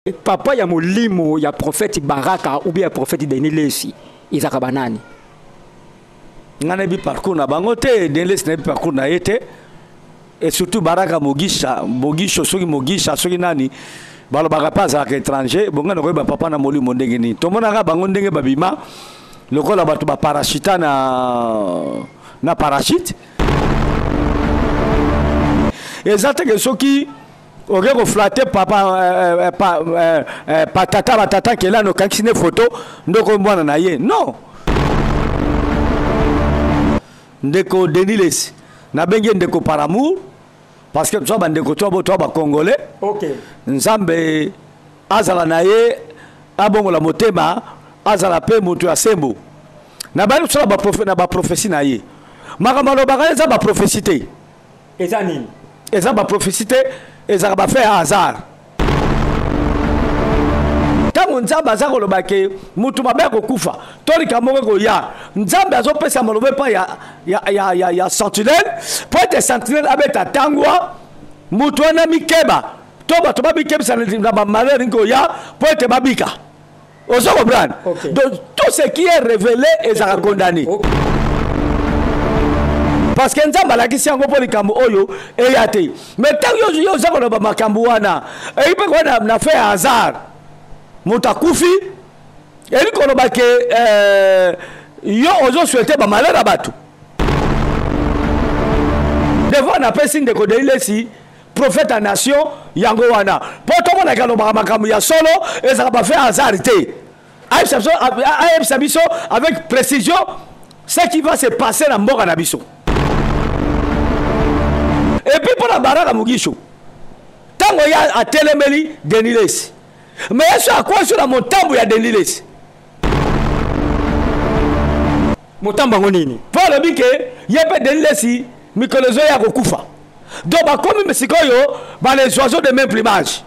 Papa ya molimo ya prophète Baraka ou bien ya prophète Denis Lessi ezaka banani? Nga nayebi parcours na bango te, Denis Lessi nayebi parcours na ye te. Et surtout Baraka Mogisha, Mogisho soki Mogisha soki nani balobaka mpe azalaka étranger, bonga nakoyeba papa na molimo ndenge nini. Tomonaka bango ndenge babima lokola bato ba parachita na parachute. Eza te ke soki oke koflate papa patata batata kelani okangisi ne foto ndoko mwana na ye non. Ndeko Denis Lessi nabengi ye ndeko par amour parce que toza bandeko toa bo toa ba congolais. Okay. Nzambe azala na ye abongola motema azala pe moto ya sembo. Nabali kosala ba prophète na ba prophétie na ye. Makambo alobaka eza ba prophétie te. Eza nini? Eza ba prophétie te, ezaka ba fait hasard. Ntango Nzambe aza koloba ke moto mabe akokufa to likambo moko ekoya, Nzambe azopesa maloba epai ya sentinelle mpo ete sentinelle abeta tangwa moto wana mikeba to bato babikebisa na bamalheur nini koya mpo ete babika. Ozo comprendre? Okay. Donc tout ce qui est révélé ezalaka condamné. Okay. Parce que Nzambe alakisi yango mpo likambo oyo eya te. Mais ntango yo oza koloba makambo wana, eyi mpe koya na fait ya hasard. Moto akufi, eyi koloba ke yo ozo souhaiter ba malheur ya bato. Devant napesi ndeko Denis Lessi prophète ya nation yango wana mpo tomonaka alobaka makambo ya solo ezalaka ba fait hasard te. Ayebisa biso avec précision ce qui va se passer na mboka na biso. Et puis mpo na Baraka Mugisho ntango ye atelemeli Denis Lessi, mais Yesu akwesi na motambo ya Denis Lessi. Motambo yango nini? Mpo alobi ke ye mpe Denis Lessi mikolo ezoya kokufa. Donc bakomi sikoyo ba les oiseaux de même plumage.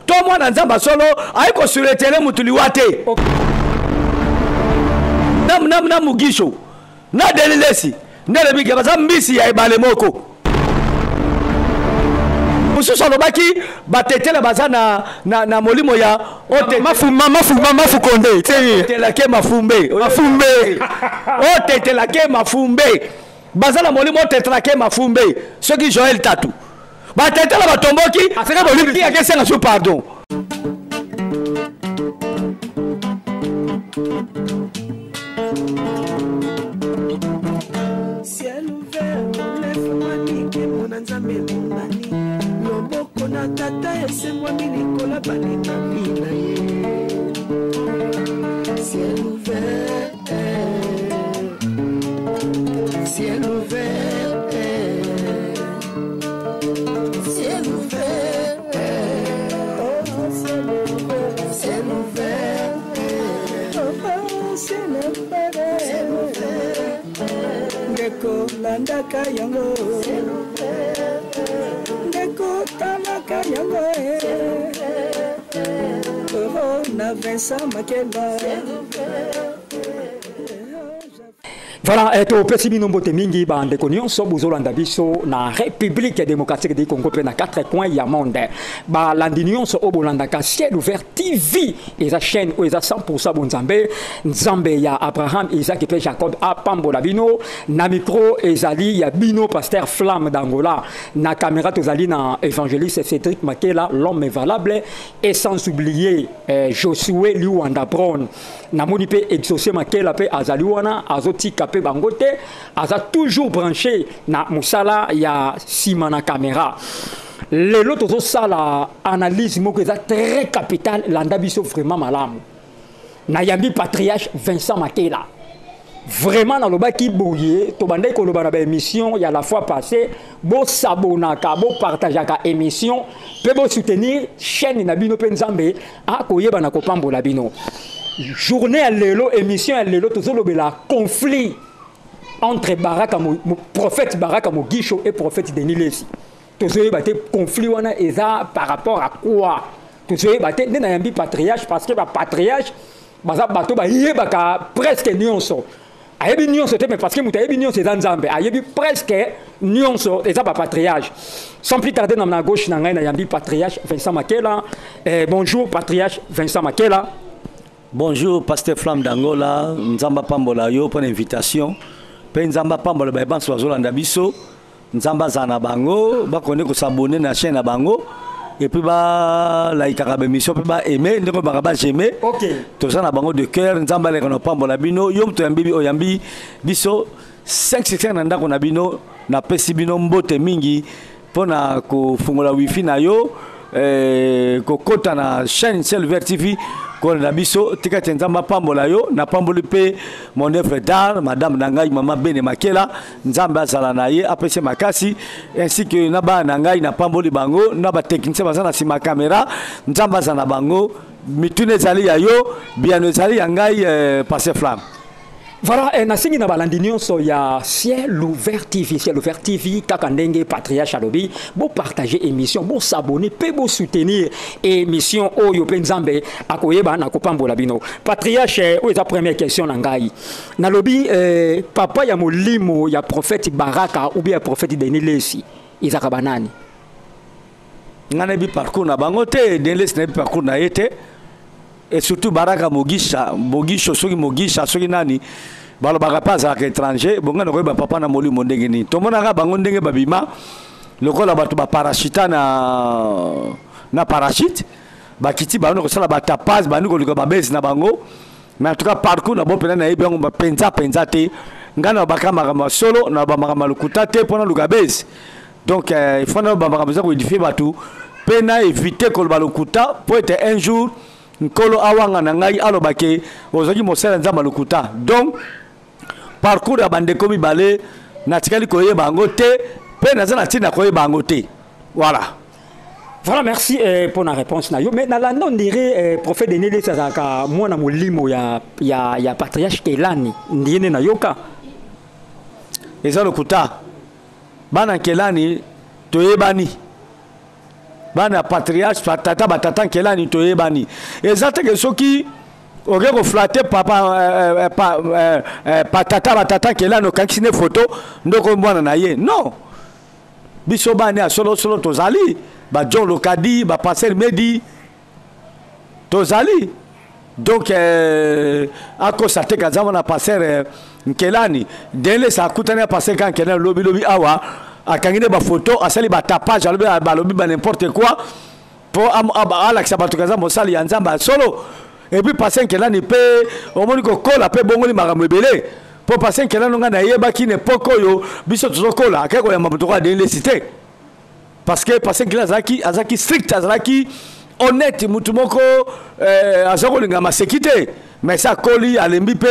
To mwana Nzambe solo ayi ko surretele mutu liwa te. Na Mugisho na Denis Lessi nde alobi ke baza mbisi ya ebale moko. Mosusu alobaki batetela baza na molimo ya Mafukonde, otetelake mafumbe. Mafumbe. Otetelake mafumbe. Baza na molimo otetelake mafumbe. Soki Joël Tatu. Batetela batomboki, Asaka bolimi. Ki akesenga su pardon. Ciel ouvert, lefungwami, nkembo na Nzambe emonani. Loboko na tata esengwami likolo ya balingami na ye. Ciel ouvert, ciel ouvert, ciel ouvert, oh, ciel ouvert, ciel ouvert, oh, ciel ouvert, ciel ouvert. Ndeko landaka yango, ndeko talaka yango, oh, na Vincent Makela. Voilà, et topesi bino mbote mingi ba ndeko nyonso bozolanda biso na République démocratique du Congo pe na 4 coins ya monde. Ba landi nyonso oyo bolandaka Ciel Ouvert TV eza chaîne oyo eza 100% bonzambe, Nzambe ya Abraham, Isaac pe Jacob apambola bino. Na micro ezali ya bino pasteur Flamme d'Angola, na caméra tozali na évangéliste Cédric Makela, l'homme valable, et sans oublier Josué Liwanda Brown. Namoni pe exaucé Makela pe azali wana azotika pe bango te, aza toujours branché na musala ya sima na caméra. Lelo tozosala analyse moko eza très capital, landa biso vraiment malamu. Nayambi patriarche Vincent Makela. Vraiment nalobaki boye, tobandaki koloba na ba émission ya la fois passée, bo s'abonnaka, bo partageaka émission, pe bo soutenir chaîne na bino pe Nzambe akoyeba na kopambola bino. Journée ya lelo, émission ya lelo tozolobela conflit entre Baraka Mo, Mo, prophète Baraka Mugisho et prophète Denis Lessi. Tozoyeba te conflit wana eza par rapport à quoi? Tozoyeba te nde nayambi patriarche parce que ba patriarche baza bato bayebaka presque nyonso. Ayebi nyonso te, mais parce que moto ayebi nyonso eza Nzambe. Ayebi presque nyonso eza ba patriarche. Sans plus tarder, na gauche na ngai nayambi patriarche Vincent Makela. Bonjour patriarche Vincent Makela. Bonjour pasteur Flamme d'Angola, Nzamba pambola yo pour l'invitation. Pe Nzamba pambola ba banso bazolanda biso. Nzamba zana bango, ba kone ko s'abonner na chaîne na bango. Et puis ba laikaka ba émission pe ba aimer, ndeko ba ba j'aimer. OK. Toza na bango de cœur, Nzamba le kono pambola bino, yo mto yambi oyambi biso 5 6 na ndako na bino, na pesi bino mbote mingi pona ko fungola wifi na yo. Kokota na chaîne Ciel Ouvert TV kolanda biso, tika te Nzambe apambola yo, napamboli mpe mon œuvre d'art madame na ngai mama Bene Makela, Nzambe azala na ye apesi makasi, ainsi que na bana na ngai napamboli bango, na ba technicien baza na nsima caméra, Nzambe azala na bango. Mituna ezali ya yo, biyano ezali ya ngai, Pasteur Flamme. Voilà, nasengi na balandi nyonso ya Ciel Ouvert TV, Ciel Ouvert TV, kaka ndenge patriarche alobi, bo partager émission, bo s'abonner pe bo soutenir émission oyo pe Nzambe akoyeba na kopambola bino. Patriarche, oyo eza première question na ngai. Nalobi, papa ya molimo ya prophète Baraka ou bien ya prophète Denis Lessie, ezaka banani? Nga nayebi parcours na bango te, Denis Lessie nayebi parcours na ye te. Et surtout Baraka Mogisha, Mogisho soki Mogisha soki nani, balobaka pa azalaka étranger, bonga na koyeba papa na molimo ndenge nini. Tomonaka bango ndenge babima lokola bato ba parachita na parachute, bakiti bango kosala ba tapage, bandi koluka ba base na bango. Mais en tout cas parcours na bo pena na yebi yango ba penza penza te. Nga na baka makambo ya solo, na ba makambo ya lokuta te pona luka base. Donc il faut na ba makambo eza ko édifier bato pe na éviter koloba lokuta po ete un jour nkolo awanga na ngai alobake ozalaki mosala Nzambe lokuta. Donc parcours ya bandeko mibale natikali koyeba yango te pe naza na ntina koyeba yango te. Voilà. Voilà, merci pour la réponse na yo. Mais na on dirait prophète Denis Lessie azalaka mwana molimo ya patriarche Kelani ndiene na yoka. Eza lokuta. Bana Kelani toyebani. Bana patriarche tata ba tata Kelani toyebani. Eza te ke soki oke ko flatter papa pa tata ba tata Kelani okangisi ne photo ndoko mwana na ye. Non. Biso bana ya solo solo tozali ba John Lokadi, ba Pasteur Medi tozali. Donc akosa te kaza mwana Pasteur Nkelani. Dele sa akutani ya Pasteur kan Nkelani lobi lobi awa akangi ne ba photo asali ba tapage alobi balobi ba n'importe quoi po alakisa bato kaza mosali ya Nzambe ya solo. Et puis Pasteur Nkelani pe omoni kokola pe bongoli makambo ebele. Po Pasteur Nkelani nga nayebaki na époque oyo biso tozokola akei koyamba moto oyo Denis Lessie te. Parce que Pasteur Nkelani azalaki strict, azalaki honnête, mutu moko aza kolinga maseki te. Mais ça koli alembi pe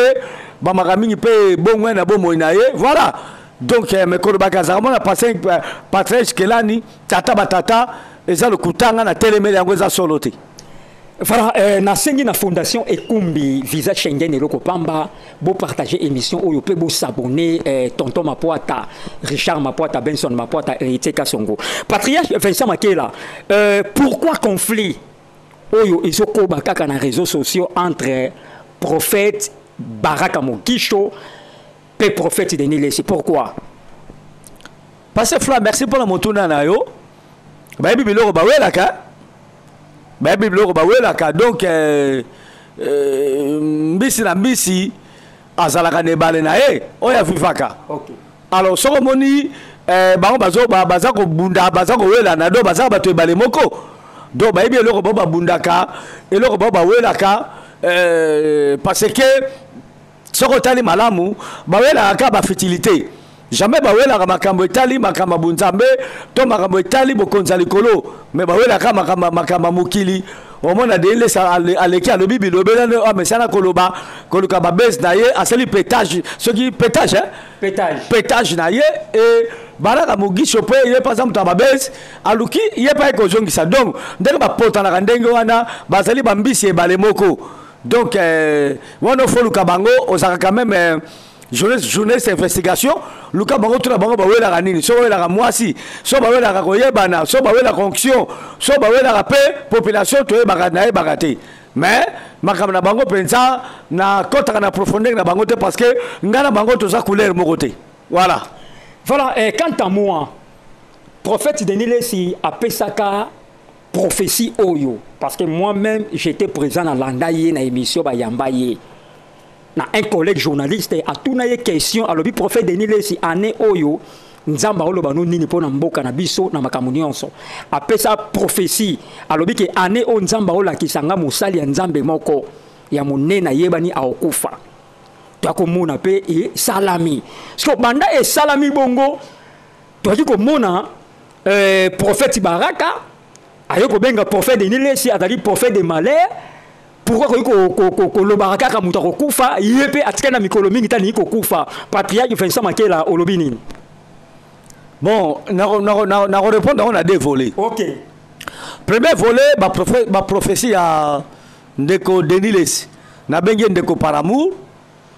ba makambo mingi pe bongo na bomoi na ye. Voilà. Donc mais kolobaka azalaka mwana Pasteur Patrice Kelani, tata ba tata, eza lokuta nga na telemeli yango eza solo te. Voilà, nasengi na fondation Ekumbi Visa Schengen eloko pamba, bo partager émission oyo pe bo s'abonner, tonton Mapoata, Richard Mapoata, Benson Mapoata, Héritier Kasongo. Patriarche Vincent Makela, pourquoi conflit oyo ezokoba kaka na réseaux sociaux entre prophète Baraka Mogisho pe prophète Denis Lessie, pourquoi? Pasteur Fla, merci pour la motuna na yo. Bayebi biloko bawelaka. Bayebi biloko bawelaka. Donc mbisi na mbisi azalaka na ebale na ye oyo avivaka. Okay. Alors soko omoni bango bazo, ba, baza kobunda, baza kowelana, donc baza bato ebale moko. Donc bayebi eloko bao babundaka, eloko bao bawelaka, parce que soko otali malamu bawelaka kaka ba futilité. Jamais bawelaka makambo etali makambo ya bonzambe to makambo etali bokonzi ya likolo, mais bawelaka makambo ya mokili. Omona Denis Lessie aleki alobi bilobela nde amesana koloba, koluka ba base na ye, asali pétage, soki pétage, hein? Pétage. Pétage na ye, et Baraka Mogisho pe ye pa za moto ya ba base, aluki ye pa ye kozongisa. Donc ndenge bapotanaka ndenge wana, bazali ba mbisi ebale moko. Donc wana ofoluka bango, ozalaka quand même journaliste investigation, luka bango tuna bango bawelaka nini, so bawelaka mwasi, so bawelaka koyebana, so bawelaka onction, so bawelaka pe population, toyebaka nayebaka te. Mais makambo na bango mpenza, nakɔtaka na profondeur na bango te, parce que ngai na bango toza couleur moko te. Voilà. Voilà. Et quant à moi, prophète Denis Lesi apesaka prophétie oyo, parce que moi-même, j'étais présent na landa ye na émission, bayamba ye na un collègue journaliste, atuna ye question, alobi: "Prophète Denis Lesi, année oyo Nzambe aoloba no nini mpo na mboka na biso na makambo nyonso?" Apesa prophétie, alobi ke année oyo Nzambe aolakisa nga mosali ya Nzambe moko ya monene ayebani akokufa. Toakomona mpe esalami. Siko banda esalami bongo, toyaki komona prophète Baraka aye kobenga prophète Denis Lesi azali prophète de malheur. Pourquoi koki kolobaka kaka moto akokufa, ye mpe atikali na mikolo mingi talingi kokufa? Patriarche Vincent Makela, olobi nini? Bon, nakorépondre yango na deux volets. Premier volet, baprophétie ya ndeko Denis Lesi. Nabengi ye ndeko par amour,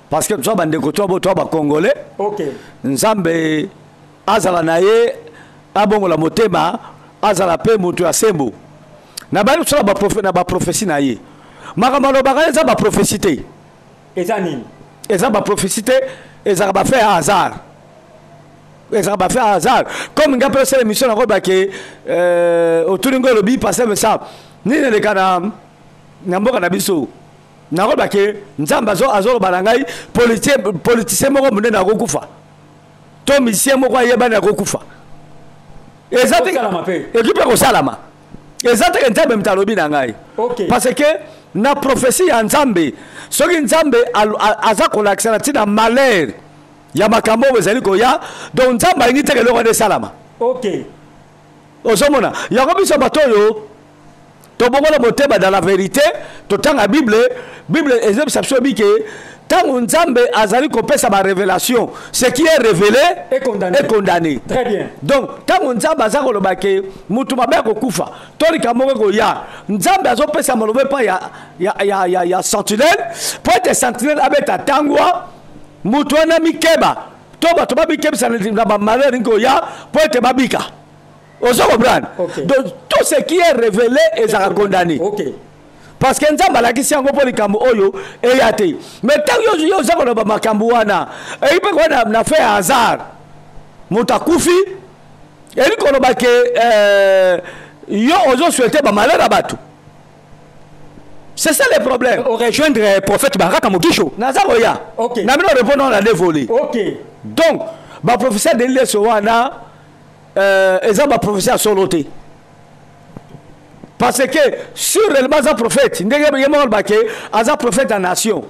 parce que toza bandeko, toa bacongolais. Nzambe azala na ye, abongola motema, azala mpe moto ya sembo. Nabandi kosala na baprophétie na ye, makambo alobaka eza baprophétie te. Eza nini? Eza baprophétie te, ezalaka bafaits ya hasard, ezalaka bafaits ya hasard. Comme nga mpe osala émission, nakoyeba otuni ngo, olobi: "Pasteur, ça nini eleka na mboka na biso?" Nakoyeba ke Nzambe azoloba na ngai politicien moko monene akokufa, to musicien moko ayebani akokufa. Eza te ekoki mpe kosalama. Eza teke Nzambe moto alobi na ngai, parce que na prophétie ya Nzambe, soki Nzambe aza kolakisa na ntina malheur ya makambo oyo ezali koya, donc Nzambe alingi teke eloko wana esalama. Ozomona yango, biso bato oyo tobongola motema dans la vérité, totanga Bible. Bible ezebisa biso bike ntango Nzambe azali kopesa barévélation, ce qui est révélé est condamné. Est condamné. Très bien. Donc ntango Nzambe aza koloba ke mutu mabe akokufa to likambo moko ekoya, Nzambe azopesa maloba epai ya sentinelle, mpo ete sentinelle abeta tangwa mutu wana mikeba, to bato babikebisa na bamalheur nini koya, mpo ete babika. Ozo comprendre? Okay. Donc tout ce qui est révélé ezalaka condamné, parce que Nzambe alakisi yango mpo likambo oyo eya te. Mais ntango yo oza koloba makambo wana, eyi mpe koya na fait ya hasard, moto akufi, eli koloba ke yo ozosouhaiter bamalheur ya bato. C'est ça le problème. Orejoindre prophète Baraka Mogisho? Naza koya. Na bino répondre na deux volets. Donc baprophétie Denis Lesi wana, eza baprophétie ya solo te, parce que sur réellement aza prophète, ndenge ye moko alobake aza prophète ya nation,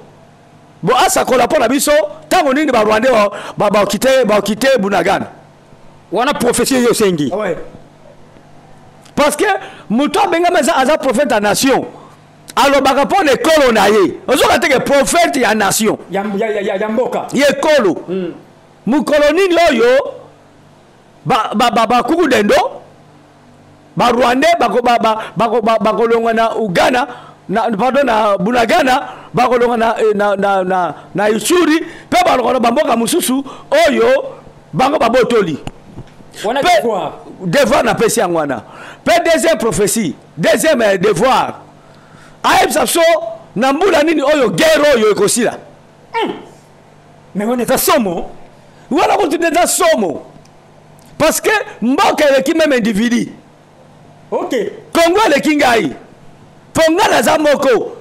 bon, asakola mpo na biso ntango nini Barwandais bakite Bunagana. Wana prophétie oyo osengi? Ouais. Parce que moto abengami aza prophète ya nation, alobaka mpo na ekolo na ye. Ozoka teke prophète ya nation. Ya mboka. Ye ekolo. Mokolo nini oyo bakuku dendo Barwandais bakolongwa na Uganda, pardon, na Bunagana, bakolongwa na Ituri, mpe balongwa na bamboka mosusu oyo bango babotoli? Wana Mpe devoir. Devoir napesi yango wana. Mpe deuxième prophétie, deuxième devoir, ayebisa biso na mbula nini oyo guerre oyo ekosila. Mais wana eza somo. Wana kutu nde eza somo, parce que mboka eleki même individu. Kongo eleki ngai, mpo ngai naza moko,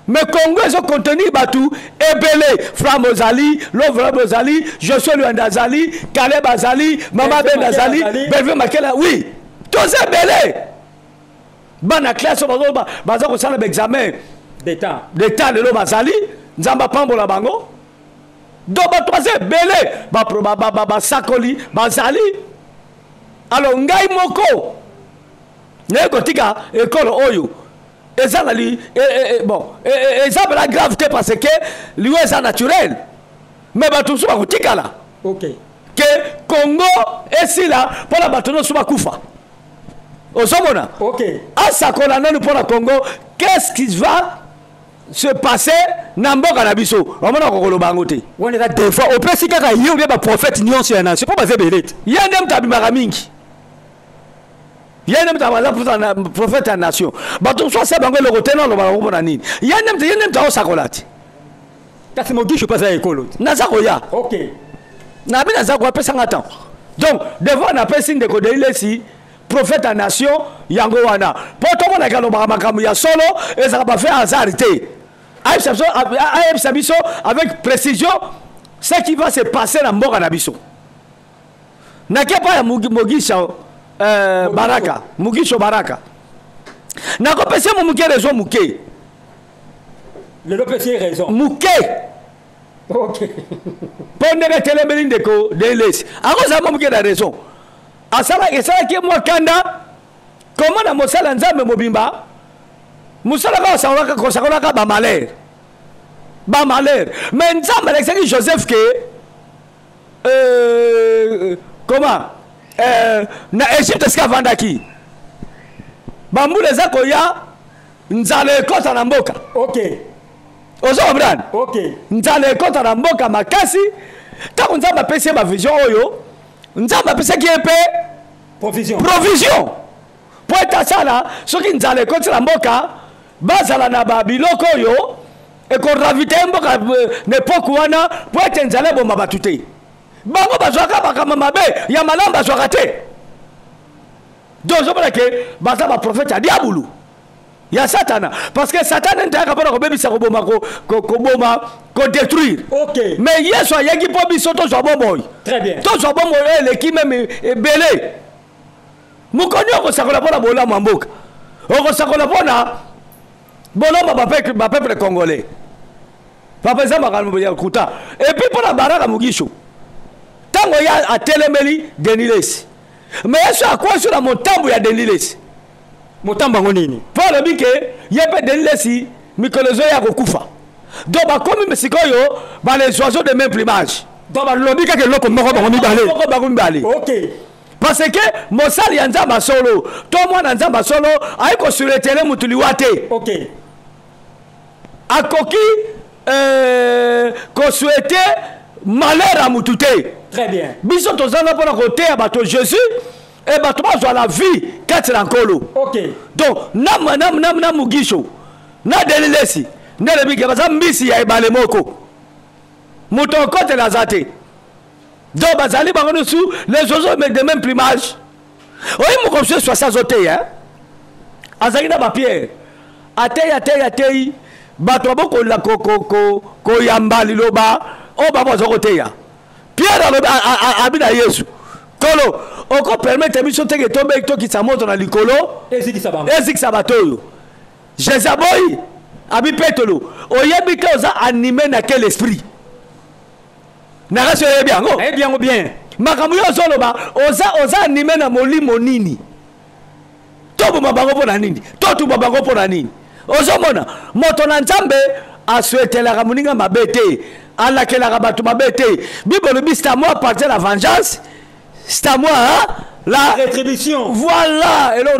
mais Congo ezocontenir bato ebele. Flam ozali, Lovram ozali, Josue Lwanda azali, Kaleb azali, Mama Belve Benda azali. Makela azali. Belve Makela, oui. Toza ebele. Bana classe oyo baza kosala baexamen d'état d'état lelo bazali, Nzambe apambola bango. Donc bato baza ebele, basakoli bazali. Alors ngai moko naye kotika ekolo oyo eza na li bon, eza mpena grave te, parce que liwa eza naturel, mais bato mosusu bakotikala. Ke Congo esila mpona bato nyonso bakufa, ozomona? Asakola nanu mpo na Congo, qu'est-ce qui va se passer na mboka na biso? Omona, kokoloba yango te. Wana eza devoir opesi kaka ye obie baprophète nyonso ya nation, mpo baza ebele te? Ye nde moto abimaka mingi. Ye nde moto aza prophète ya nation. Bato mosusu asala bango eloko te, naloba bango mpo na nini? Ye nde moto aosakola te. Kasi Mogisho mpe aza ekolo te. Naza koya. Ok. Nabi naza koya, apesanga temps. Donc devoir napesi ndeko Deilesi, prophète ya nation, yango wana mpo tomonaka alobaka makambo ya solo, ezalaka bafe hasard te. Ayebisa biso avec précision ce qui va se passer na mboka na biso. Nake pa ya Mogisha Baraka, Mugisho Baraka, nakopesa mo moke raison moke. Lelo pesi raison moke. Ok. Mpo ndenge etelemeli ndeko Delesi, akozala mo moke na raison. Esalaki ye mwa kanda komona mosala Nzambe mobimba, mosala kaka kosakolaka bamalheur, bamalheur. Mais Nzambe alakisaki Joseph ke comment na Egypte esika avandaki, bambula eza koya, nzala ekɔta na mboka. Ok. Ozo comprendre? Ok. Nzala ekɔta na mboka makasi. Ntango Nzambe apesi ye bavision oyo, Nzambe apesaki ye mpe provision, provision mpo ete asala soki nzala ekoti na mboka, bazala na babiloko oyo ekoravitaye mboka na epoke wana, mpo ete nzala eboma bato te. Bango bazwaka makambo mabe, ya malamu bazwaka te. Donc ozomona ke baza baprofete ya diabulu, ya Satana, parce que Satana nde ayaka mpona kobebisa, koboma, koboma, kodétruire. Ok. Mais Yesu ayaki mpo biso tozwa bomoi. Très bien. Tozwa bomoi oyo eleki même ebele. Mokoni okosakola mpona bolamu ya mboka, okosakola mpona bolamu ya bapeuple congolais. Papa, eza makambo ya kuta. Et puis mpona Baraka Mogisho, ntango ye atelemeli Denis Lesi, mais Yesu akwesi na motambo ya Denis Lesi. Motambo yango nini? Mpo alobi ke ye mpe Denis Lesi mikolo ezoya kokufa. Donc bakomi sikoyo ba les oiseaux de même plumage. Donc balobi kaka eloko moko bango mibale. Moko bango mibale. Ok. Parce que mosali ya Nzambe solo to mwana Nzambe solo ayi kosuretele mutu liwa te. Ok. Akoki kosouhaiter malheur ya mutu te. Très bien. Biso tozanga mpona koteya bato Jésus e bato bazwa la vie kati na Nkolo. Ok. Donc na Mugisho na Delilesi nde elobi ke baza mbisi ya ebale moko, moto okotela aza te. Donc bazali bango nyonso les oiseaux de même plumage. Oyi moko mosusu eswasi azoteya, azalaki na bapierre, ateyi, ateyi, ateyi, bato babokola koyamba liloba oyo bango baza koteya. Pierre alobi, abi na Yesu: "Kolo, okopermettre biso teke tobe tokisa moto na likolo ezikisa bango." Ezikisa bato oyo. Jésus aboyi, abi: "Petelo, oyebi te oza animé na quel esprit?" Nakasi oyebi yango. Nayebi yango bien. Makambo yo ozoloba, oza animé na molimo nini? Toboma bango mpo na nini? Totuba bango mpo na nini? Ozomona, moto na Nzambe asouhaitelaka moninga mabe te, alakelaka bato mabe te. Bible elobi: "C'est à moi appartient la vengeance, c'est à moi, hein, la rétribution." Voilà, eloko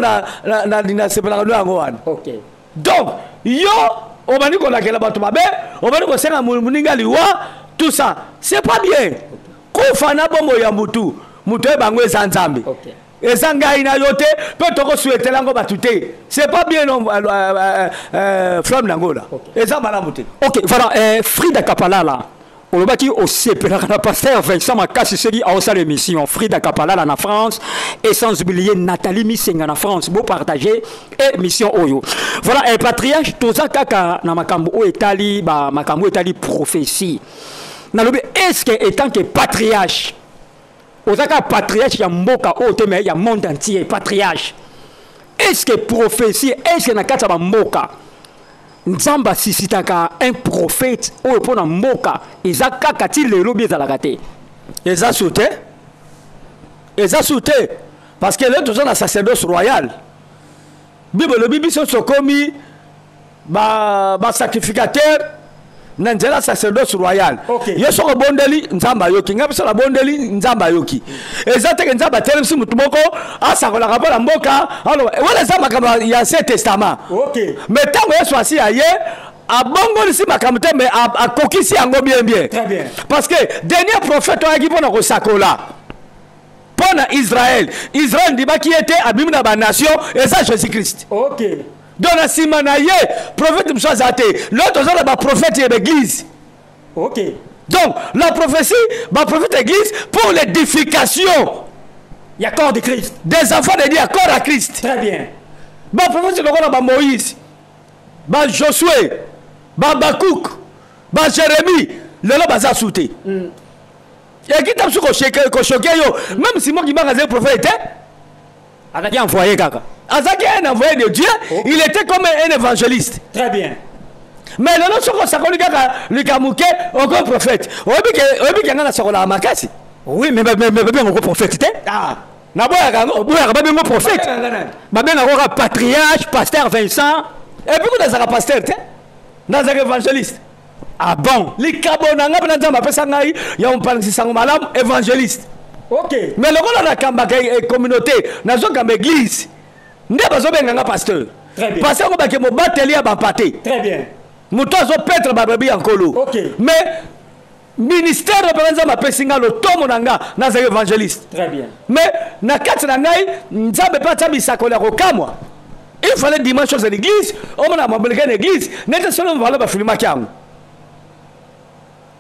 nasepelaka no yango wana. Ok. Donc yo obandi kolakela bato mabe, obandi kosenga moninga liwa, tout ça c'est pas bien. Kufa na bomoi ya mutu, mutu oyo bango eza Nzambe. Ok. Eza ngai na yo te mpe tokosouhaitela yango bato te. C'est pas bien, non. Flamme nango la eza malamu te. Ok, voilà. Frida Kapalala, olobaki osepelaka na pasteur Vincent Makasi soki aosala émission. Frida Kapalala na France, et sans oublier Nathalie Misenga na France, bopartage émission oyo. Voilà, patriarche, toza kaka na makambo oyo etali bamakambo oyo etali prophétie. Nalobi, est ce que étant que patriarche, oza kaka patriarche ya mboka oyo te, mais ya monde entier, patriarche, est ce que prophétie, est ce que na kati ya bamboka Nzambe asuscitaka un prophète oyo mpo na mboka, eza kaka ti lelo bi ezalaka te? Eza su te, eza su te, parce que lelo toza na sacerdoce royal. Bible elobi biso tokomi basacrificateur na nzela sacerdoce royal. Ok. Ye soki obondeli, Nzambe ayoki. Ngai biso nabondeli, Nzambe ayoki. Eza teke Nzambe atelemisi motu moko asakolaka mpo na mboka, aloba wana eza makambo ya Ancien Testament. Ok. Mais ntango Yesu asi ya ye, abongolisi makambo te, mais akokisi yango bien bien. Très bien. Parce que dernier prophète oyaki mpo na kosakola. Mpo na Israël. Israël ndimaki ye te, abimi na banation, eza Jésus-Christ. Ok. Donc na nsima na ye prophète mosusu aza te. Lelo toza na baprophète ya baeglise. Ok. Donc la prophétie, baprophète église pour l'édification ya corps de Christ, des enfants de Dieu, corps à Christ. Très bien. Baprophète lokola bamoïse, baJosué, baBakuk, baJérémie, lelo baza su te. Ekita biso kochoquer yo. Même Simon Kimbangu azali prophète te. Azalaki envoyé kaka. Azalaki un envoyé de Dieu. Il était comme un évangéliste. Très bien. Mais lelo soki osakoli kaka likambo ke oko prophète, oyebi ke nga nasakolaka makasi. Oui, mais babengako prophète te. Ah, naboyaka yango. Oboyaka babengo prophète? Babengaka nani? Babengako kaka patriarche, pasteur Vincent. Et puis kuna nazalaka pasteur te, nazalaka évangéliste. Ah bon? Likabo na nga mpena Nzambe apesa ngai ya mopanzi sango malamu, évangéliste. Mais lokola nakambaka communauté, nazokamba église, nde bazobenga nga pasteur. Très bien. Pasteur yango bake mobateli ya bampate. Très bien. Moto azopetre babrebis ya Nkolo. Mais ministère mpenza Nzambe apesi nga, lotomo na nga, nazalaki évangéliste. Très bien. Mais na kati na ngai Nzambe mpe atia bisakoli ya kokamwa. Il fallait dimanche chose l'église, omona mabeleka na église nete solo vala bafilimaki yango.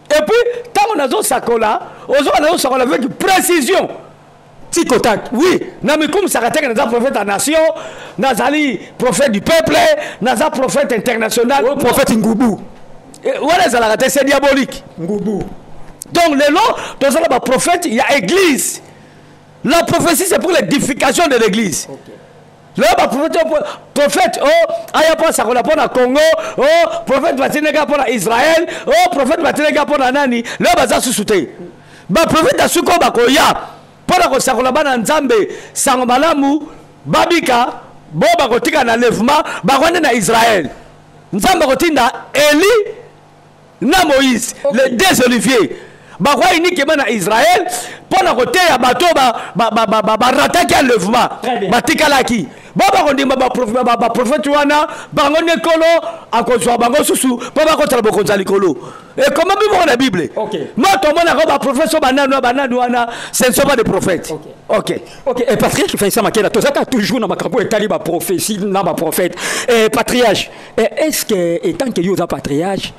Et puis ntango nazosakola, ozoka nazosakola avec précision. Tic au tac. Oui, na mikumisaka teke naza prophète ya nation, nazali prophète du peuple, naza prophète international. Oh, prophète ngubu. Wana ezalaka te, c'est diabolique. Ngubu. Donc lelo tozala baprophète ya église. La prophétie, c'est pour l'édification de l'église. Lelo baprophète, prophète o aya mpo asakola mpo na Congo, o prophète batindeka mpo na Israël, o prophète batindeka mpo na nani, lelo baza susu te. Baprophète ya suki oyo bakoya mpo na kosakola bana Nzambe sango malamu babika bo bakotika na enlèvement bakwande na Israël. Nzambe akotinda Eli na Moïse, les deux oliviers, bakwa uniquement na Israël mpo na koteya bato barataki enlèvement. Très bien. Batikalaki bo bakondima baprofete wana, bango nde Nkolo akozwa bango susu mpo bakotala bokonzi ya likolo. Ekoma bi moko na Bible. Ma tomonaka baprofete so banani wana, banani wana, ce ne sont pas des prophètes. Ok. Ok, et patriarche Vincent Makela, tozaka toujours na makambo etali ba prophétie na ba prophète. Et patriarche, et est-ce que étant que yo oza patriarche,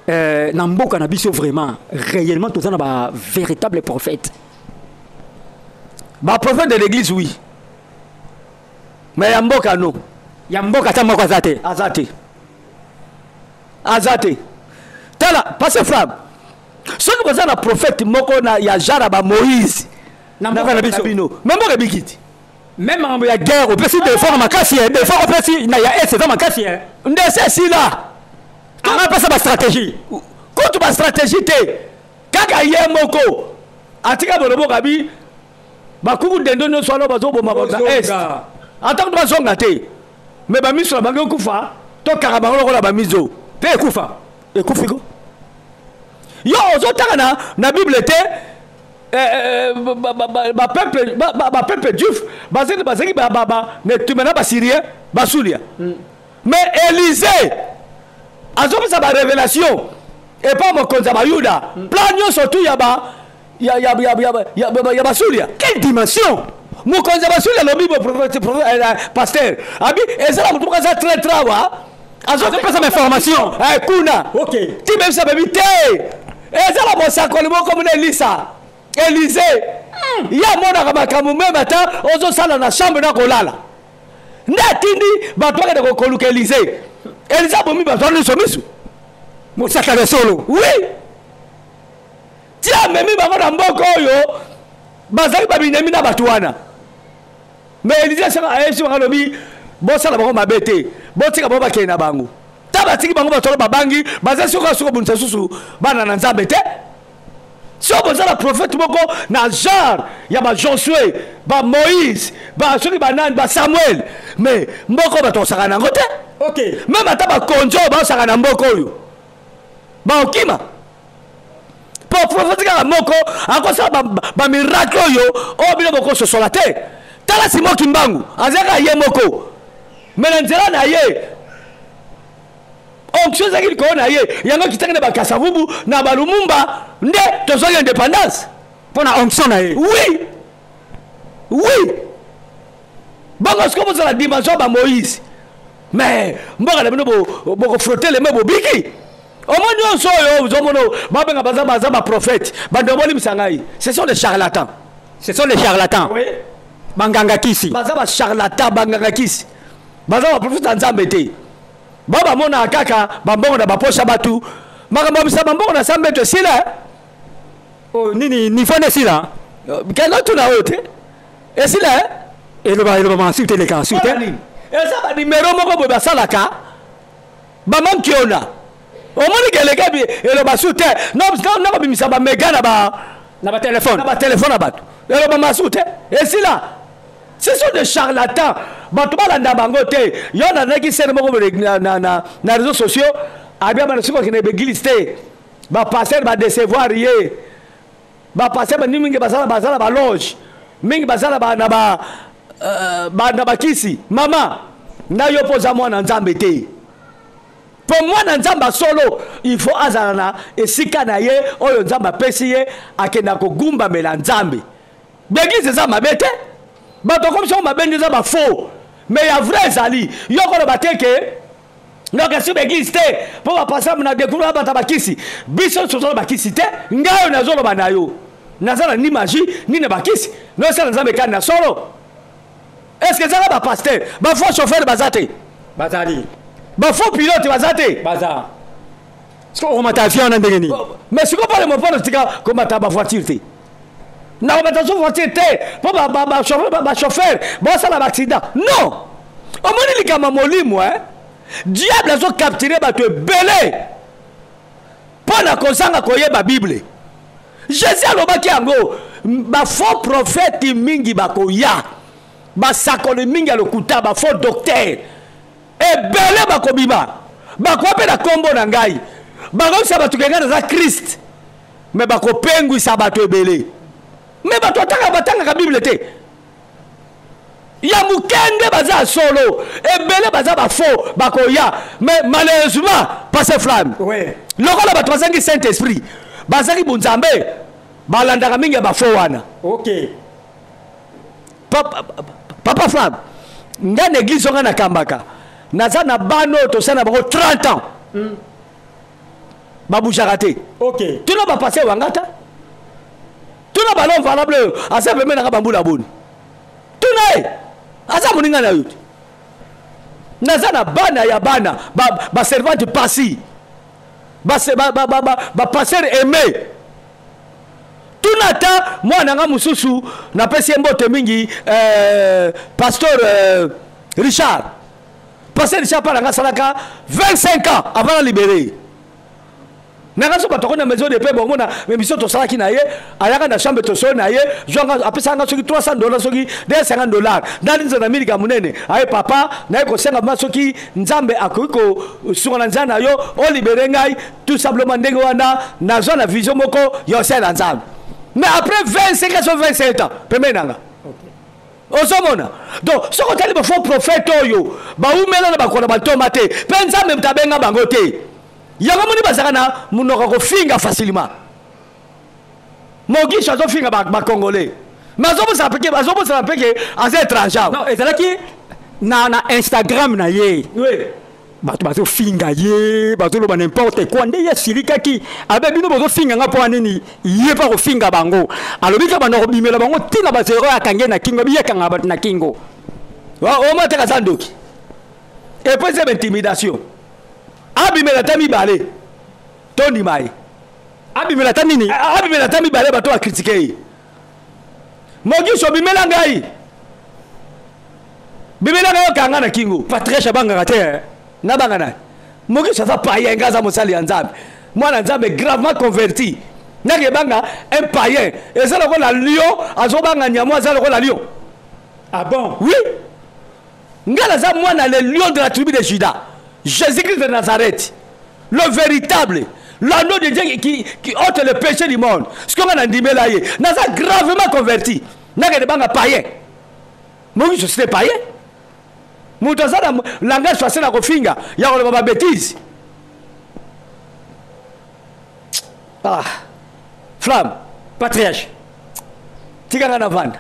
na mboka na biso vraiment, réellement toza na ba véritable prophète? Ba prophète de l'église, oui. Mais ya mboka, non. Ya mboka ata moko aza te. Aza te. Aza te. Tala, pasteur Flam. Soki boza na prophète moko na ya genre ba Moïse na mboka na biso. Bino. Mais mboka ebiki ti. Même makambo ya guerre opesi devoir makasi, eh, devoir opesi na ya est eza makasi, eh. Nde se esila. Anga apesa ba stratégie. Kutu ba stratégie te. Kaka ye moko atika boloboka bi bakuku ndendo nyonso wana bazoboma bato na est. Ata kutu bazonga te. Mais bamiso na bango ekufa, tokanga bango lokola bamiso. Mpe ekufa. Ekufi ko. Yo ozotanga na Bible te, bapeuple bapeuple juif bazalaki na etumba na basyrien, basulia. Mais Élysée azopesa barévélation epa mokonzi ya bayuda, plan nyonso tu ya ba ya ya ya ya ya ya ya basulia. Quelle dimension! Mokonzi ya basulia alobi bo prophète, pasteur abi ezala motu moko aza très très awa azopesa bainformation. Kuna. Ok. Ti bebisa bebi te, ezala mosakoli moko mona Elisa, Élysée, ye amonaka makambo meme ata ozosala na chambre na kolala. Nde atindi bato bakende koluka Élysée. Élysée abomi bato wana nyonso misu. Mosakala solo. Oui, ti amemi bango na mboka oyo bazalaki babinemi na bato wana. Mais Élysée asaka ayebisi bango, alobi bosala bango mabe te, botika bango bakende na bango. Ta batiki bango, bato wana babangi, baza soki soki obundisa susu bana na Nzambe te. So boza na prophète moko na genre ya baJosué, baMoïse, basoki banani, baSamuel, mais mboka oyo bato bakosaka na yango te. Même ata bakonzi oyo baosaka na mboka oyo baokima, po prophète kaka moko akosala bamiracle oyo bino bokososola te. Tala Simon Kimbangu, azalaka ye moko, mais na nzela na ye onction ezalaki likolo na ye, yango ekitaki na bakasavubu na balumumba, nde tozwaki indépendance. Mpo na onction na ye. Oui. Oui, bongo sikoyo bozala dimension ya bamoïse, mais mboka na bino bokofrotte leme, bobiki. Omoni nyonso oyo ozomona babenga baza baprophète, bando bolimisa ngai, ce sont des charlatans. Ce sont les charlatans. Oui. Banganga kisi. Baza bacharlatan, banganga kisi, baza baprophète ya Nzambe te. Ba bamonaka kaka bambongo na bapoche ya bato. Makambo ya bisa bambongo na sambe to esila. Oh, nini niveau nde esila? Kenda tuna oyo te, esila. Eloba masusu te, eleka masusu te. Eza banimero moko boye basalaka bamankiona. Omoni ke eleka, eloba su te, nakobimisa bamega na ba na batelefone. Na batelefone ya bato, eloba masu te, esila. Ce sont des charlatans, bato balanda bango te. Yo nazalaki sere moko na réseaux sociaux, abia bana soki bakende baeglise te, bapasteur badecevoir ye. Bapasteur bani mingi bazala baloge mingi, bazala na bakisi. Mama na yo, mpo oza mwana Nzambe te, mpo mwana Nzambe asolo, il faut azala na esika na ye oyo Nzambe apesi ye, akenda kogumbamela Nzambe. Baeglise eza mabe te, bato akomisi yango mabe nde eza bafaux, mais ya vrai ezali. Yo koloba te ke donc esi baeglise te mpo bapasa na découvrir bato bakisi. Biso nyonso toza na bakisi te. Ngai oyo nazoloba na yo, naza na ni magie ni na bakisi, nosala Nzambe kani na solo. Est ce que ezaka bapasteur bafaux chauffeur baza te? Bazali. Bafaux pilote baza te? Baza. Soki okomata avion wana ndenge nini? Mais sikoyo mpona mopona tika komata bavoiture te, nakomata so voiture te mpo bachauffeur bosala baaccident. Non, omoni likambo ya molimo, diable azocapture bato ebele mpo na kozanga koyeba Bible. Jésus alobaki yango, bafaux prophète mingi bakoya, basakoli mingi ya lokuta, bafaux docteur ebele bakobima, bakoya mpe na nkombo na ngai, bakoyebisa bato ke ngai naza Christ, mais bakopengwisa bato ebele. Mais bato atanga batangaka Bible te. Ya moke nde baza ya solo, ebele baza bafaux bakoya. Mais malheureusement, pasteur Flamme, lokola bato bazangi Saint Esprit, bazangi bonzambe, balandaka mingi ya bafaux wana. Papa Flamme, ngai na église onga nakambaka, naza na bana oyo tosala na bango 30 ans, babougeaka te. Tuna bapasteur wanga ta, tuna balon valable oyo aza pembe nanga bambula boni, tuna ye, aza moninga na yo te. Naza na bana ya bana baservante pasi, bapasteur aimé. Tuna ata mwana nga mosusu, napesi ye mbote mingi, pasteur Richard. Pasteur Richard mpa nanga asalaka 25 ans avant na libéré nanga. So bato na maison de paix bomona, mais biso tosalaki na ye, ayaka na chambre, tosoli na ye, zwanga apesaka nga soki 300 dollars, soki 250 dollars. Ndali na milika monene aye, papa naye kosenga ma soki Nzambe akoki kosunga na nzela na yo olibere ngai tout simplement. Ndenge wana nazwa na vision moko ya osala na Nzambe, mais après 25 ans so 27 ans pembeni na nga ozomona. Donc soki otali bafaux prophète oyo baumela na bakola bantoma te, mpe Nzambe moto abenga bango te, yango moni bazalaka na monoko kofinga facilement. Mogisho azofinga bacongolais, mais azobosana mpe ke aza étranger. Non, ezalaki na Instagram na ye. Oui. Bato bazofinga ye, bazoloba n'importe quoi, nde ye asilikaki abe: bino bozofinga nga mpo ya nini? Ye mpa kofinga bango, alobi ka banda kobimela bango ntina bazero akange na kingo, abi ye akanga bato na kingo. Oma teka aza ndoki, et puis eza baintimidation. Abimela ata mibale, tondima ye. Abimela ata nini? Abimela ata mibale, bato bacritiquer ye. Mogiso, bimela ngai, bimela ngai, okanga na kingo. Patrice abangaka te. Nabanga nani? Mogiso aza payen, ngai aza mosali ya Nzambe, mwana Nzambe gravement converti. Ndenge ebanga un payen eza lokola lion azobanga nyamo, aza lokola lion. Ah bon? Oui, ngai naza mwana le lion de la tribu de Juda, Jésus-Christ de Nazareth, le véritable, l'agneau de Dieu qui ôte le péché du monde. Soki ngai nandimela ye, naza gravement converti, nakende banga payen? Moki société payen, moto aza na langage facile ya kofinga, ya koloba babêtise. Ah, Flamme. Patriarche. Tikanga na vanda.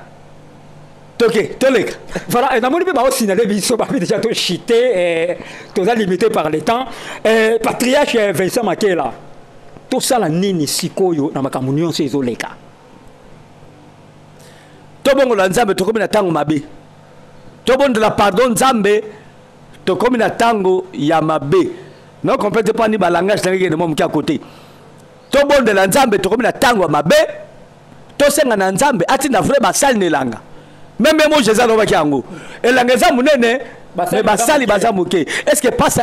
Toke toleka. Voilà, namoni mpe baosinale biso babi déjà tochite, toza limité par le temps. Patriarche Vincent Makela, tosala nini sikoyo na makambo nyonso ezoleka? Tobongola Nzambe, tokomi na ntango mabe. Tobondela pardon Nzambe, tokomi na ntango ya mabe. Non, comprendre pas ni balangage ndenge kende mwa moke ya côté. Tobondela Nzambe, tokomi na ntango ya mabe. Tosenga na Nzambe atinda vrai basali na elanga. Même mo Jésus alobaki yango, elanga eza monene, mais basali baza moke. Est ce que passe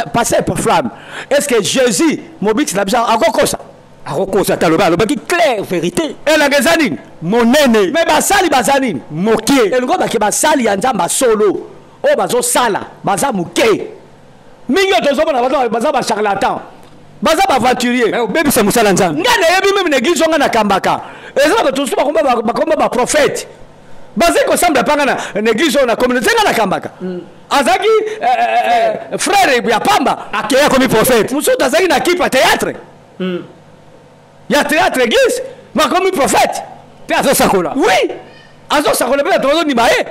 par flamme, est ce que Jésus mobikisi na biso akokosa? Akokosa te, aloba, alobaki claire vérité. Elanga eza nini? Monene. Mais basali baza nini? Moke. Elingo bake basali ya Nzambe solo oyo bazosala baza moke mingi. Oyo tozomona baza bacharlatan, baza baaventurier. Obebisa mosala Nzambe. Ngai nayebi même na église onga nakambaka, eza na bato mosusu bakoma baprophète, bazali kosambela mpanga na église oyo na communauté nga nakambaka. Azalaki frère ya pamba. Akei akomi prophète. Mosusu azalaki na kipe ya théâtre, ya théâtre église, bakomi prophète. Mpe azosakola. Oui, azosakola mpe bato bazondima ye.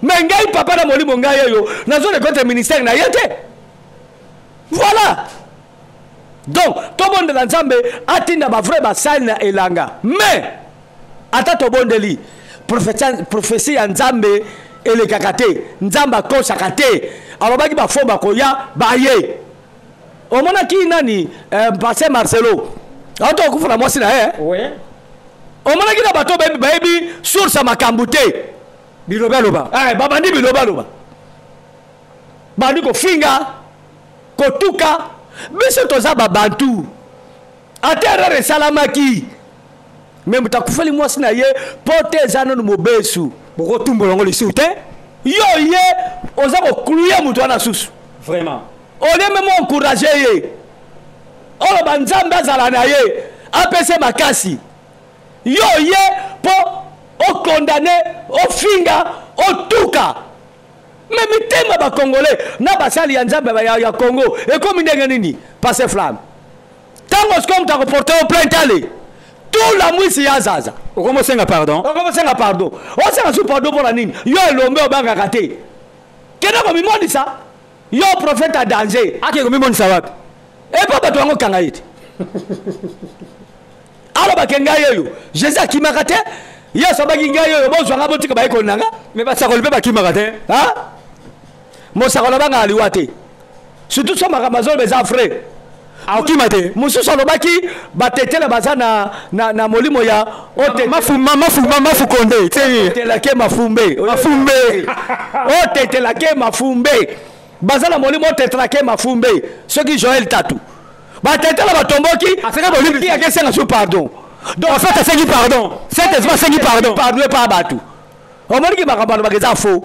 Mais ngai papa na molimo, ngai oyo nazoreconnaître ministère na ye te. Voilà, donc tobondela Nzambe atinda bavrai basali na elanga. Mais ata tobondeli, prophétie ya Nzambe elekaka te. Nzambe akosaka te. Alobaki bafo bakoya, baye. Omonaki nani, pasteur Marcelo auto okufa na mwasi na ye. Omonaki na bato bayebi source ya makambo te. Biloba aloba. Babandi biloba aloba, bandi kofinga, kotuka. Biso toza babantu. Ata erreur esalamaki, mais moto akufeli mwasi na ye mpo te eza nanu mobesu. Bokotumbola yango lisusu te. Yo ye oza koclouer moto wana susu. Vraiment. Olie même encourage ye, oloba Nzambe azala na ye, apese makasi. Yo ye mpo okondane, ofinga, otuka. Mais mitema bacongolais na basali ya Nzambe ya Congo ekomi ndenge nini? Pasteur Flamme, ntango sikoyo moto akoporte yo plainte, ale tula mwisi ya zaza. Okomosenga pardon. Okomosenga pardon. Osenga su pardon mpona nini? Yo elombe obangaka te, kende komimonisa, yo prophète ya danger. Ake komimonisa wapi? Epo bato yango kanga ye te. Alobake ngai oyo, Jésus akimaka te. Yesu abaki ngai oyo, bozwanga, botika bayekoli na nga. Mais basakoli mpe bakimaka te. Mosakoli abangaka liwa te, surtout so makambo azoloba eza vrai. Akokima te. Mosusu alobaki batetela baza na molimo ya mafukonde. Otetelake mafumbe. Mafumbe. Otetelake mafumbe, baza na molimo otetelake mafumbe. Soki Joel Tatu, batetela batomboki, akesenga su pardon. Donc en fait asengi pardon, Saint Esprit asengi pardon. Pardon epa bato. Omoniki makambo alobaka eza faux.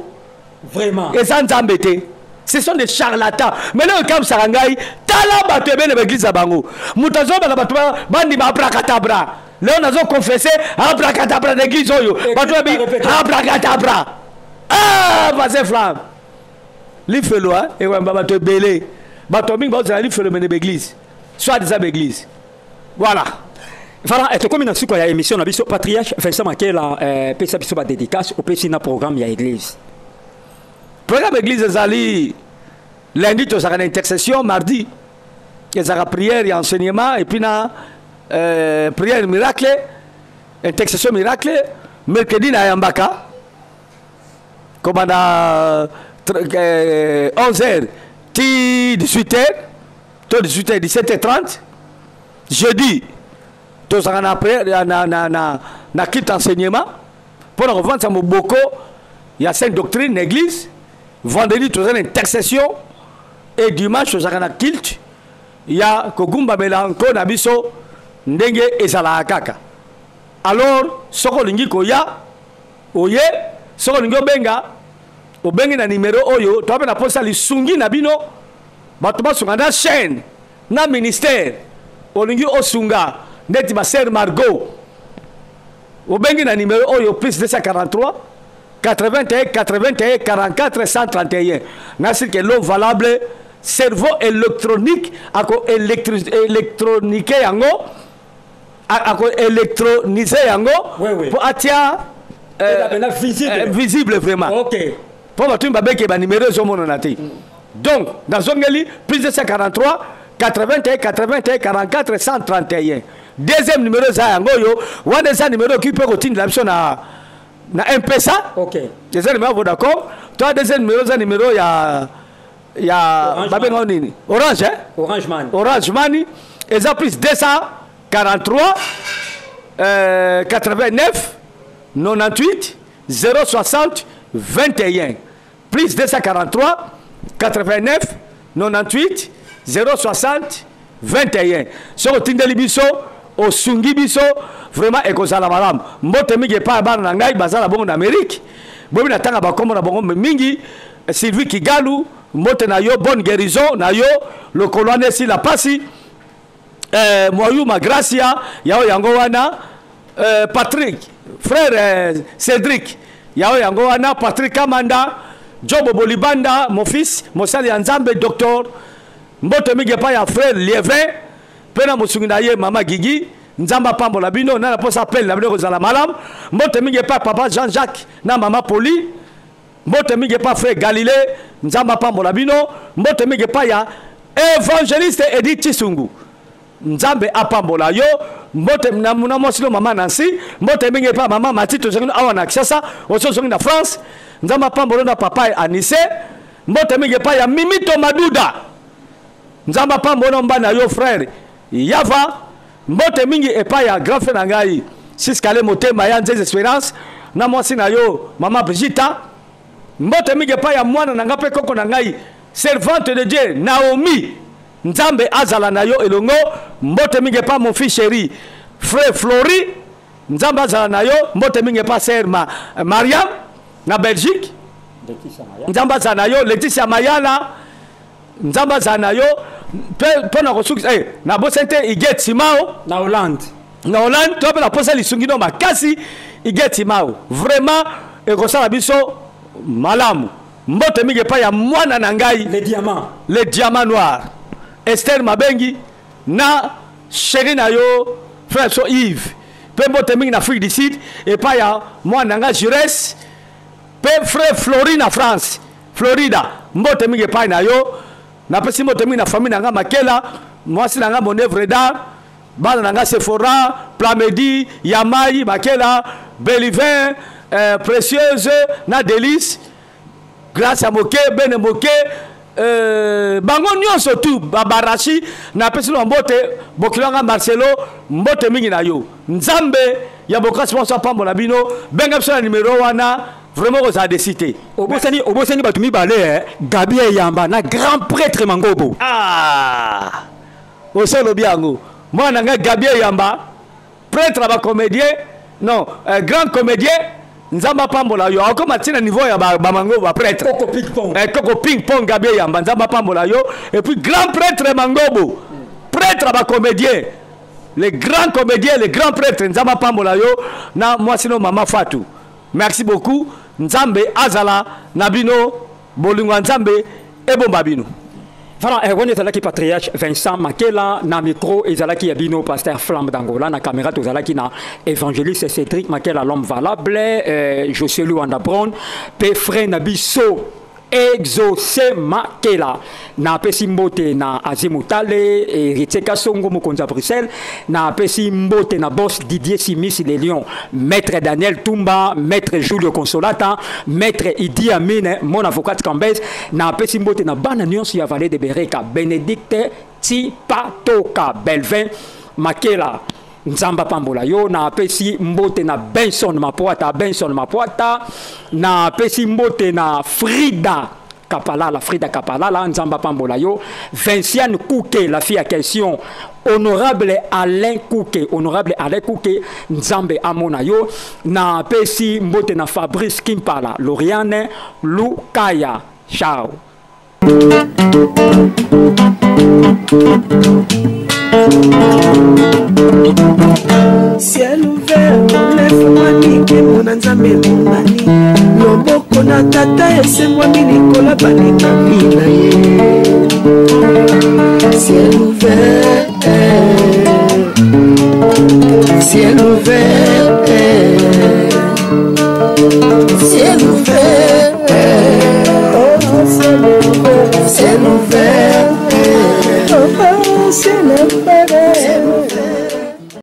Vraiment. Eza Nzambe te, ce sont des charlatans. Mais lelo ekamisaka ngai, tala bato ebele baeglise ya bango, moto azobala bato bandima abracadabra. Lelo nazoconfesse abracadabra na église oyo, bato babi abracadabra. Ah, pasteur Flamme, lifelo ekoyamba bato ebele. Bato mingi bazozala lifelo mene baeglise, soit eza baeglise. Voilà. Voilà, tokomi na suka ya émission na biso. Patriarche Vincent Makela, pesa biso badédicace, opesi na programme ya église. Programme église ezali: lundi tozalaka na intercession, mardi ezalaka prière ya enseignement et puis na prière miracle, intercession miracle. Mercredi nayambaka kobanda 11 heures ti 18 heures to 18 heures 17 heures 30. Jeudi tozalaka na prière na culte enseignement mpona kovandisa moboko ya sainte doctrine na église. Vendredi toza na intercession et dimanche tozalaka na culte ya kogumbamela nko na biso ndenge ezalaka kaka. Alors soki olingi koya, oye. Soki olingi obenga, obengi na nimero oyo. Toa mpe na posa lisungi na bino, bato basunga na chaîne na ministère. Olingi osunga neti basœur Margot, obengi na nimero oyo: plus 243 81 81 44 131. Nasili ke l'eau valable cerveau électronique ako électronique yango, ako électronise yango. Oui, oui. Po atia Visible, visible vraiment. Ok. Mpo bato babeke banimero ezomonana te. Donc nazongeli plus 243 81 81 44 131. Deuxième numéro eza yango oyo wana, eza numéro okoki mpe kotindela biso na M-Pesa. Eza numéro ya Vodacom. To deuxième numéro eza numéro ya babenga nini, Orange, eh? Orange Money. Orange Money eza plus 243 89 98 060 21, plus 243 89 98 060 21. Soki otindeli biso, osungi biso vraiment, ekozala malamu. Mbote mingi epai ya bana na ngai baza na bongo na Amérique. Boyebi na ntanga bakombo na bango mingi. Sylvie Kigalu, mbote na yo, bonne guérison na yo, lokolo wana esila pasi. Mwayuma Gracia yao yango wana. Patrick, frère Cédric yao yango wana. Patrick Kamanda, Jobo Bolibanda, mon fils, mosali ya Nzambe, docteur. Mbote mingi epai ya frère Lievin mpe na mosungi na ye mama Gigi. Nzambe apambola bino na naposa appel na bino kozala malamu. Mbote mingi epai papa Jean-Jacques na mama Poli. Mbote mingi epai frère Galilée, Nzambe apambola bino. Mbote mingi epai ya évangéliste Edith Chisungu, Nzambe apambola yo. Mbote na mwasi no mama Nancy. Mbote mingi epai mama Mati, tozongi awa na Kinshasa, osi ozongi na France, Nzambe apambola na papa Anise. Mbote mingi epai ya Mimito Maduda, Nzambe apambola mba na yo, frère Yava. Mbote mingi epai ya grand frère na ngai Siskale Motema ya Nzeze Espérance na mwasi na yo mama Brigita. Mbote mingi epai ya mwana na ngai mpe koko na ngai, servante de Dieu Naomi, Nzambe azala na yo elongo. Mbote mingi epai mon fils chéri, frère Flori, Nzambe azala na yo. Mbote mingi epai sœur Mariam na Belgique, Nzambe azala na yo. Leticia Mayala, Nzambe azala na yo. Mpe mpo na kosukisa, nabosani te Iget Simao. Na Hollande. Na Hollande, to mpe naposa lisungi no makasi. Iget Simao, vraiment ekosala biso malamu. Mbote mingi epai ya mwana na ngai, le diamant, le diamant noir, Esther Mabengi na chéri na yo frère so Yves. Mpe mbote mingi na Afrique du Sud epai ya mwana na ngai Jures mpe frère Flori na France, Florida. Mbote mingi epai na yo. Napesi mbote mingi na famille na ngai Makela, mwasi na ngai mon œuvre d'art, bana na ngai Sephora, Plamedi, Yamai Makela, Belivin, Précieuse na Délice, Grâce ya Moke, Bene Moke, bango nyonso tu babarashi, napesi no mbote. Bokilo nga Marcelo, mbote mingi na yo. Nzambe ya bokasi nyonso apambola bino. Benga biso na numero wana, vraiment kozala déçu te. Obosani bato mibale, Gabi Eyamba na grand prêtre Mangobo. Ah, osi olobi yango. Mwana na ngai Gabi Eyamba, prêtre ya bacomédien, non, grand comédien, Nzambe apambola yo. Akoma ntina niveau ya bamangobo, baprêtre. Koko ping pong. Koko ping pong Gabi Eyamba, Nzambe apambola yo. Et puis grand prêtre Mangobo, prêtre ya bacomédien, les grands comédiens, les grands prêtres, Nzambe apambola yo na mwasi no mama Fatu. Merci beaucoup, Nzambe azala na bino, bolingo ya Nzambe ebomba bino. Voilà, wana ezalaki patriarche Vincent Makela na micro, ezalaki ya bino pasteur Flamme d'Angola na caméra, tozalaki na évangéliste Cédric Makela, l'homme valable, Josué Luanda Brown pe frère na biso Exaucé Makela. Napesi mbote na Azimutale Héritier Kasongo, mokonzi ya Bruxelles. Napesi mbote na boss Didier Simis le Lion, maître Daniel Tumba, maître Julio Consolata, maître Idi Amine, mon avocat Cambès. Napesi mbote na bana nyonso ya Vallée de Bereka, Bénédicte Tipatoka, Belvin Makela, Nzamba pambola yo. Napesi mbote na Benson Mapwata, Benson Mapwata. Napesi mbote na Frida Kapalala, Frida Kapalala, Nzamba pambola yo. Vinciane Kouke, la fille à question, honorable Alain Kouke, honorable Alain Kouke, Nzambe amona yo. Napesi mbote na Fabrice Kimpala, Lauriane Lukaya. Ciao. Ciel ouvert efungwami, nkembo na Nzambe emonani, loboko na Tata esengwami likolo balekami na ye. Ciel ouvert.